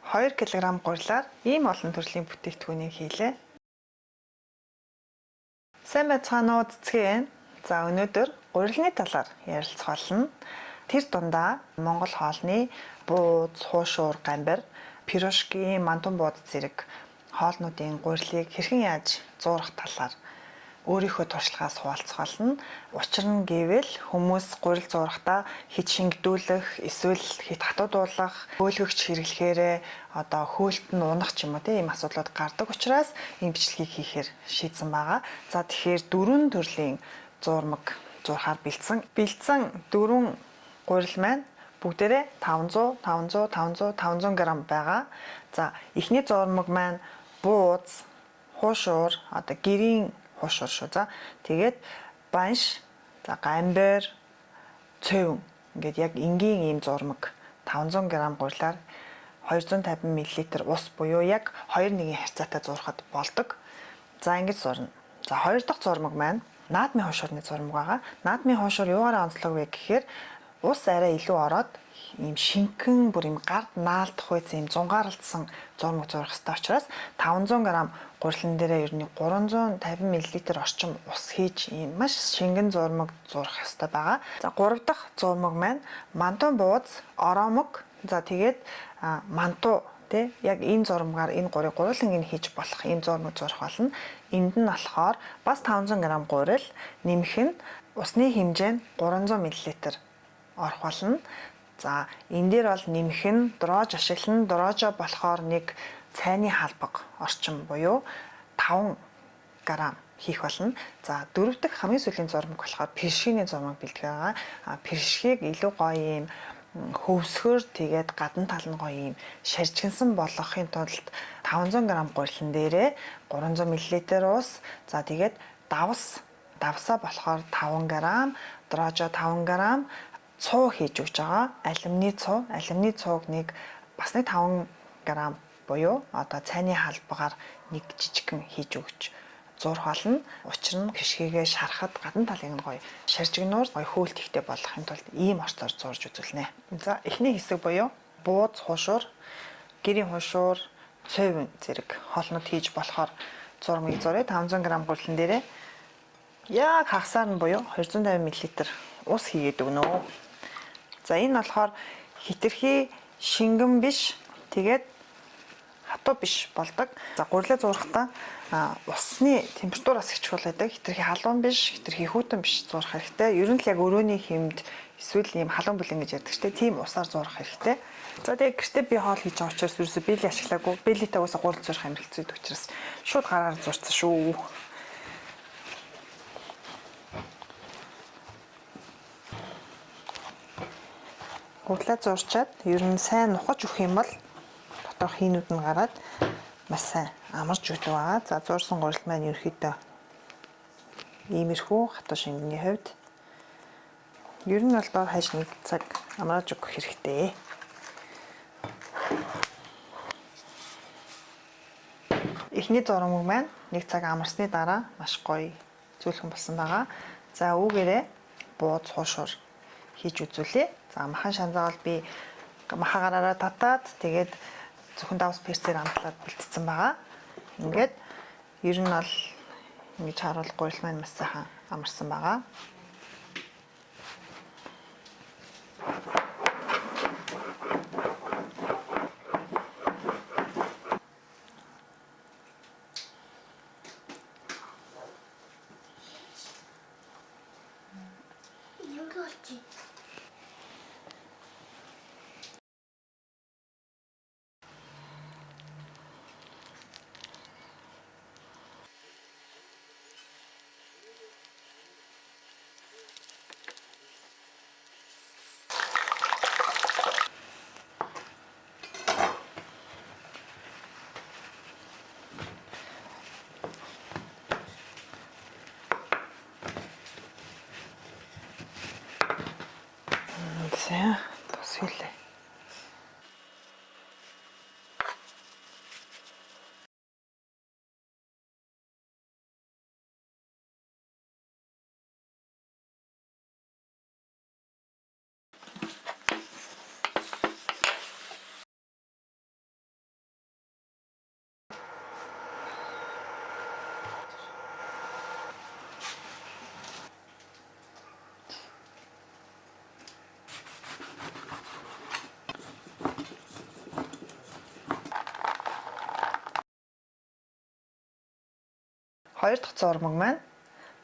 2 кг гурилаар ийм олон төрлийн бүтээгдэхүүнийг хийлээ. Сайн байцгаана уу, цэцгээ. За, өнөөдөр гурилны талаар ярилцах болно. Тэр дундаа Монгол хоолны бууз, хуушуур, гамбир, пирошки, мантун бууд зэрэг хоолнуудын гурилыг хэрхэн яаж зуурах талаар өөрийнхөө туршлагаас хуваалцах болно. Учир нь гэвэл хүмүүс гурил зуурахтаа хит шингэдүүлэх, эсвэл хит хатуудуулах, хөөлгөгч хэрэглэхээрээ одоо хөөлт нь унах ч юм уу, тийм асуудлууд гардаг учраас ийм бичлэгийг хийхээр шийдсэн байгаа. За, тэгэхээр дөрвөн төрлийн зуурмаг зуурахаар бэлдсэн. Бэлдсэн дөрвөн гурил маань бүгдээрээ 500, 500, 500, 500 г байгаа. За, эхний зуурмаг маань бууз, хуушуур, одоо гэрийн хуушуур шүү. За, тэгээд банш, за гамбайр, цөвн ингээд яг энгийн ийм зурмаг 500 г гурилаар 250 мл ус буюу яг 2:1 харьцаатай зурхад болдог. За, ингэж зурна. За, хоёр дахь зурмаг маань наадмын хуушуурны зурмаг байгаа. Наадмын хуушуур юугаараа онцлог вэ гэхээр ус арай илүү ороод ийм шингэн, бүр ийм гард наалдах үйц ийм зунгаарлдсан зурмаг зурах хэрэгтэй учраас 500 г гурилан дээрээ ер нь 350 мл орчим ус хийж ийм маш шингэн зурмаг зурах хэрэгтэй байгаа. За, гурав дахь зурмаг маань мантун бууз, ороомог, за тэгээд манту тий, яг энэ зурмагаар энэ гурыг гурван ингэ хийж болох ийм зурмаг зурах болно. Энд нь болохоор бас 500 г гурил, нэмэх нь усны хэмжээ нь 300 мл орох болно. За, энэ дээр бол нэмэх нь дрож ашиглана. Дрожо болохоор нэг цайны халбаг орчим буюу 5 г хийх болно. За, дөрөв дэх хамгийн сүүлийн зурмаг болохоор пиршиний зурмаг бэлтгэж байгаа. Пиршгийг илүү гоё юм хөвсгөр, тэгээд гадна тал нь гоё юм шаржигнсан болгохын тулд 500 г гурилан дээрээ 300 мл ус, за тэгээд давс, давсаа болохоор 5 г, дрожо 5 г, цуу хийж өгч байгаа. Алюминий цуу, алюминий цууг нэг бас нэг 5 г буюу одоо цайны халбагаар нэг жижигхэн хийж өгч зурх болно. Учир нь хишгээгээ шарахад гадна талыг нь гоё шаржигнуур гоё хөөлт ихтэй болгохын тулд ийм орцоор зурж үзүүлнэ. За, эхний хэсэг буюу бууз, хуушуур, гэрийн хуушуур, цовин зэрэг хоолнод хийж болохоор зурмыг зуръя. 500 г гурилан дээрээ яг хагасаар нь буюу 250 мл ус хийгээд өгнө. За, энэ болохоор хитрхи шингэн биш, тэгээд хатуу биш болдог. За, гурилаа зуурахтаа усны температураас их чухал байдаг. Хитрхи халуун биш, хитрхи хүйтэн биш зуурах хэрэгтэй. Ер нь л яг өрөөний хэмд эсвэл ийм халуун бүлэн гэж ярьдаг ч тийм усаар зуурах хэрэгтэй. За, тэгээд гэртээ би хоол хийж байгаа учраас ерөөсөө бэлий ашиглаагүй. Бэлийтэй уусаа гурил зуурах юм хэцүү байдаг учраас шууд гараар зурцсан шүү. Гурлаа зурчаад ер нь сайн нухаж өгөх юм бол доторх хийнүүд нь гараад маш сайн амарч өгдөг байгаа. За, зурсан гурил маань ерөөхдөө иймэрхүү хатуу шингэний хувьд ер нь бол доор хаяж нэг цаг амрааж өгөх хэрэгтэй. Эхний зурмаг маань нэг цаг амарсны дараа маш гоё зөөлхөн болсон байгаа. За, үүгээрээ бууз, хуушуур хийж үзүүлье. За, махан шанзаа бол би маха гараараа татаад, тэгээд зөвхөн давс перцээр амтлаад бэлтцсэн байгаа. Ингээд ер нь бол ингэж харуул гурил маань маш сайхан амарсан байгаа. Юу болчих? Хоёр дахь зурмаг маань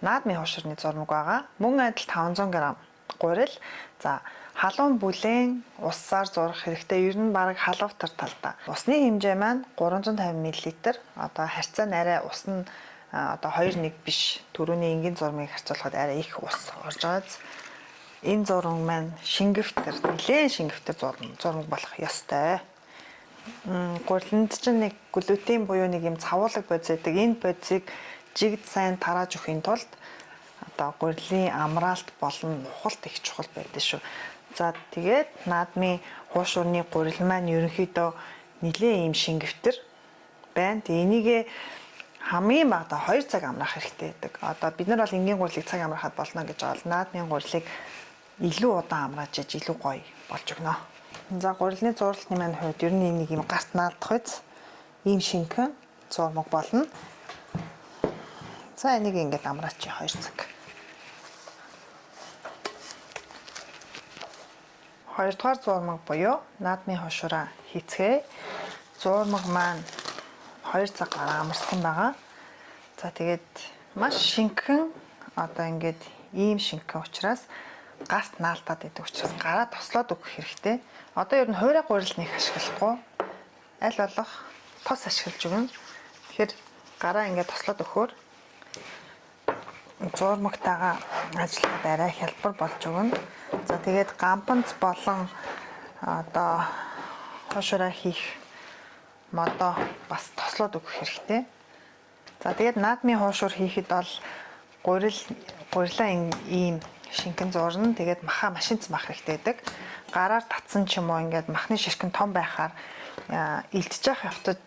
наадмын хуушурны зурмаг байгаа. Мөн адил 500 г гурил. За, халуун бүлээн усаар зурах хэрэгтэй. Ер нь бараг халуувтар талдаа. Усны хэмжээ маань 350 мл. Одоо харьцаа нь арай ус нь одоо 2:1 биш. Түрүүний энгийн зурмыг харьцуулахад арай их ус орж байгаа. Энэ зураг маань шингэвтер, нэлээд шингэвтер зурмаг болох ёстой. Гуриланд чинь нэг глютен буюу нэг юм цавуулаг бодис байдаг. Энэ бодисыг жигд сайн тарааж өгөхийн тулд одоо гурилын амраалт болон нухалт их чухал байдаг шүү. За, тэгээд наадмын хуушурны гурил маань ерөнхийдөө нэлээд ийм шингэвтер байна. Тэгээ энийгээ хамгийн багадаа 2 цаг амраах хэрэгтэй байдаг. Одоо бид нар бол энгийн гурилыг цаг амраахад болно гэж байгаа бол наадмын гурилыг илүү удаан амрааж яж илүү гоё болж өгнө. За, гурилны зурлалтны маань хувьд ер нь нэг юм гарт наалдах биз. Ийм шингэн зурмаг болно. За, энийг ингээд амраач 2 цаг. Хоёрдугаар зурмаг буюу наадмын хошуураа хийцгээе. Зурмаг маань 2 цаг гарan амарсан байгаа. За, тэгээд маш шингэн, одоо ингээд ийм шингэн учраас гарт наалтаад байдаг учраас гараа тослоод өгөх хэрэгтэй. Одоо ер нь хуурай гурил нэг ашиглахгүй аль болох тос ашиглаж өгнө. Тэгэхээр гараа ингээд тослоод өгөхөөр зуурмагтайгаа ажиллахад арай хялбар болж өгнө. За, тэгээд гампанц болон одоо хошуураа хийх модоо бас тослоод өгөх хэрэгтэй. За, тэгээд наадмын хуушуур хийхэд бол гурилаа ийм шингэн зуурна. Тэгээд маха машинц мах хэрэгтэй байдаг. Гараар татсан ч юм уу ингээд махны ширхэг нь том байхаар илдэж явах явцад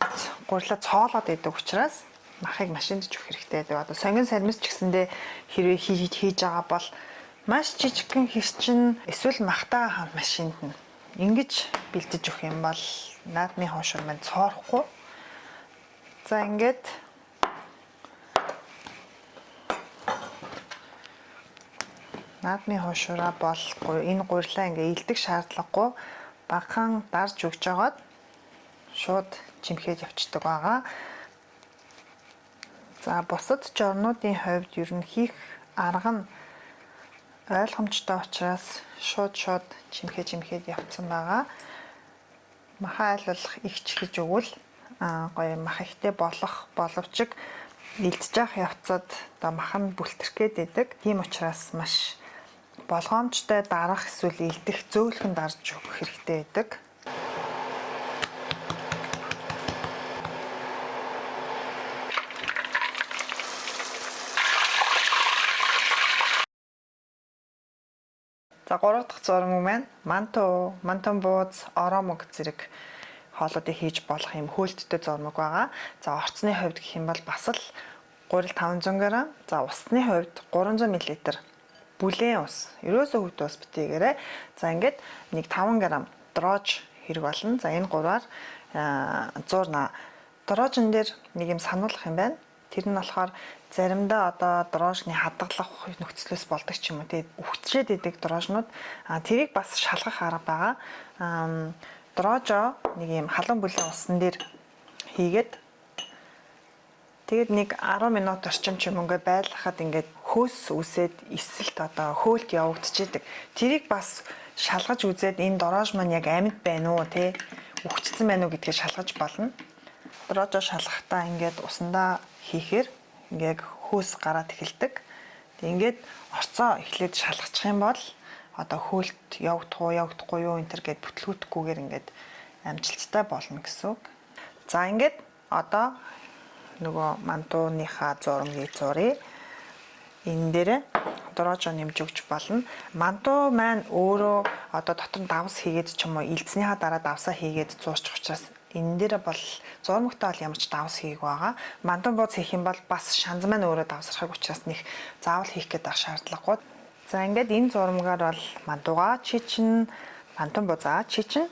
гурилаа цоолоод идэг учраас махыг машинд ч өгөх хэрэгтэй байдаг. Одоо сонгон сармис ч гэсэндээ хэрвээ хийж байгаа бол маш жижигхэн хэрчин эсвэл махтайгаа хамт машинд нь ингэж бэлдэж өгөх юм бол наадмын хуушуур маань цоорохгүй. За, ингээд наадмын хуушураа бол энэ гурилаа ингээ илдэх шаардлагагүй багахан дарж өгч жагаад шууд чимхэд явцдаг байгаа. За, бусад жорнуудын хувьд ер нь хийх арга нь ойлгомжтой учраас шууд чимхэд явцсан байгаа. Маха аль болох их чихэж өгвөл гоё мах ихтэй болох боловч илдэж явах явцад одоо мах нь бүлтрэх гээд байдаг. Тийм учраас маш болгоомжтой дарах эсвэл илдэх зөөлхөн дарж өгөх хэрэгтэй байдаг. За, 3 дахь зураг маань манту, мантун бууз, оромог зэрэг хоолуудыг хийж болох юм хөөлттэй зурмаг байгаа. За, орцны хувьд гэх юм бол бас л гурил 500 г. За, усны хувьд 300 мл бүлээн ус. Ерөөсөө хөт ус битгийгээрэй. За, ингээд нэг 5 г дрож хэрэг болно. За, энэ гурваар зуурна. Дрожн дээр нэг юм сануулах юм байна. Тэр нь болохоор заримдаа одоо дрожны хадгалах нөхцлөөс болдог ч юм уу. Тэгээд үхчээд идэг дрожнууд, тэрийг бас шалгах арга байгаа. Дрожоо нэг юм халуун бүлээн усан дээр хийгээд тэгээд нэг 10 минут орчим ч юм ингээд байлгахад ингээд хөөс үсээд эсэлт одоо хөөлт явагдчихэдэг. Тэрийг бас шалгаж үзээд энэ дрож маань яг амьд байна уу те үхчихсэн байна уу гэдгийг шалгаж болно. Дрожоо шалгахтаа ингээд усандаа хийхээр ингээд хөөс гараад эхэлдэг. Тэг ингээд орцоо эхлээд шалгачих юм бол одоо хөөлт явагдах уу явагдахгүй юу энэ төр гэд бүтлгүүтэхгүйгээр ингээд амжилттай болно гэсэн үг. За, ингээд одоо нөгөө мантууныхаа зурмгийг зуръя. Энэ дээр дрожоо нэмж өгч болно. Мантуу маань өөрөө одоо дотор нь давс хийгээд ч юм уу илдснийхаа дараа давсаа хийгээд зуурчих учраас энэ дээр бол зурмагтай бол ямар ч давс хийг байгаа. Мантун бууз хийх юм бол бас шанз маань өөрөө давсархаг учраас нэг заавал хийх гээд байх шаардлагагүй. За, ингээд энэ зурмагаар бол мантуугаа чичин, мантун буузаа чичин.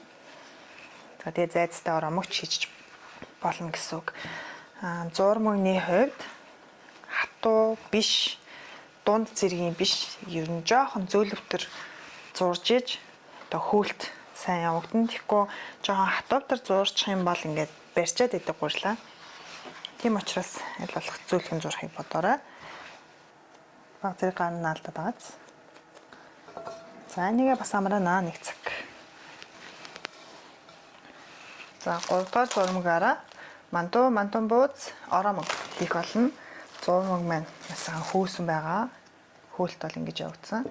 За, тэгээ зайцтай оромогч хийчих болно гэсэн үг. Зурмагны хувьд хатуу биш, дунд зэргийн биш, ер нь жоохон зөөлөвтөр зурж иж одоо хөөлт сайн явагдана. Тэгэхгүй жоохон хатуувтар зурчих юм бол ингээд барьчаад идэг гурлаа. Тийм учраас аль болох зөөлхөн зурхыг бодоорой. Баг зэрэг гар нь алдаад байгааз. За энийгээ бас амраанаа нэг цаг. За 3 дугаар зурмагаараа манту, мантун бууз, ороомог хийх болно. Зурмаг маань маш сайхан хөөсөн байгаа. Хөөлт бол ингэж явагдсан.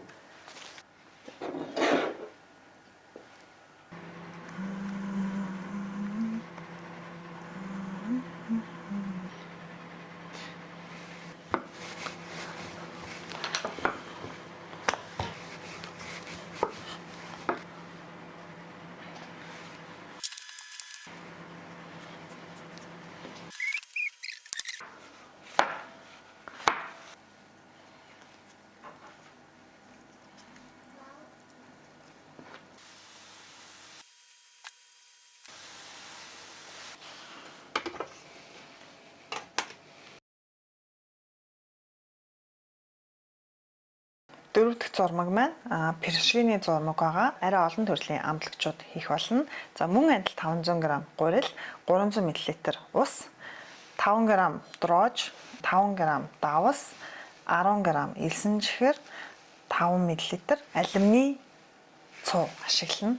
Дөрөв дэх зурмаг маань пиршгиний зурмаг байгаа. Арай олон төрлийн амтлагчуд хийх болно. За мөн адил 500 г гурил, 300 мл ус, 5 г дрож, 5 г давс, 10 г элсэн чихэр, 5 мл алюминий цуу ашиглана.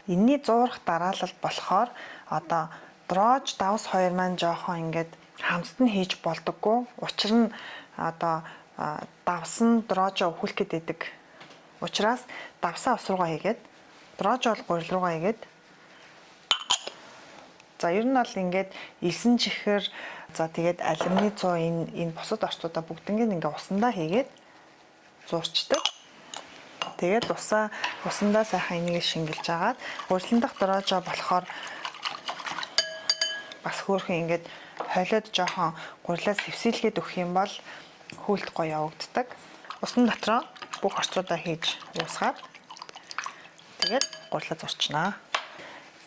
Энийний зуурах дараалал болохоор одоо дрож, давс хоёр маань жоохон ингээд хамтд нь хийж болдоггүй. Учир нь одоо давсан дрожоо өвхүүлэх гээд байдаг. Учираас давсаа ус руугаа хийгээд, дрож бол гурил руугаа хийгээд. За ер нь бол ингээд элсэн чихэр, за тэгээд алюминий цуу энэ бусад орцуудаа бүгднийг ингээ усандаа хийгээд зуурчдаг. Тэгээд усандаа сайхан энийг шингэлж агаад гурилан дах дрожоо болохоор бас хөөрхөн ингээд холиод жоохон гурилаа сэвсийлгээд өгөх юм бол хөөлт гоё явагддаг. Усан дотроо бүх орцуудаа хийж уусгаад тэгээд гурилаа зурчнаа.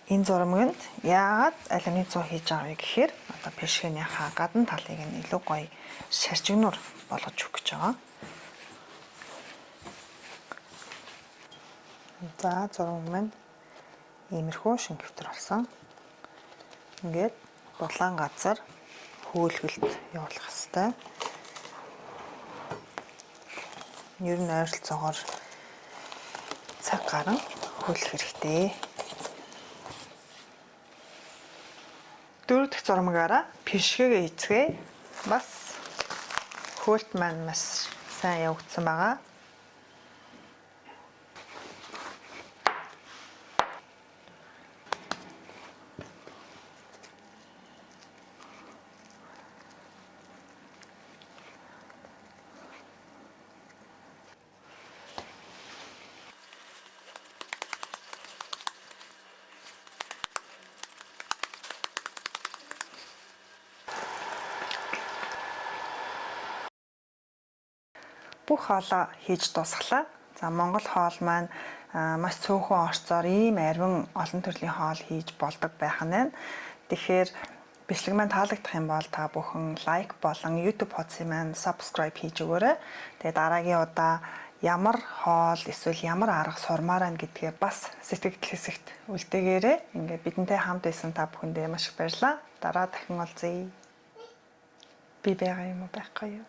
Энэ зурмагт яагаад алюминий цуу хийж байгаа вэ гэхээр одоо пиршгэнийхаа гадна талыг нь илүү гоё шаржигнуур болгож өгөх гэж байгаа. За зурмаг маань иймэрхүү шингэвтер болсон. Ингээд булаан газар хөөлгөлт явуулах хэвээр. Ер нь ойролцоогоор цаг гарan хөөлөх хэрэгтэй. Дөрөв дэх зурмагаараа пиршгэгээ хийцгээе. Бас хөөлт маань маш сайн явагдсан байгаа. Бүх хоолоо хийж дуусглаа. За Монгол хоол маань маш цөөхөн орцоор ийм ариван олон төрлийн хоол хийж болдог байх нь байна. Тэгэхээр бичлэг маань таалагдах юм бол та бүхэн лайк болон YouTube хуудсын маань subscribe хийж өгөөрэй. Тэгээ дараагийн удаа ямар хоол эсвэл ямар арга сурмаар байна гэдгээ бас сэтгэл хэсэгт үлдээгээрэй. Ингээд бидэнтэй хамт байсан та бүхэндээ маш их баярлалаа. Дараа дахин уулзъя. Би байгаа юм уу байхгүй юу?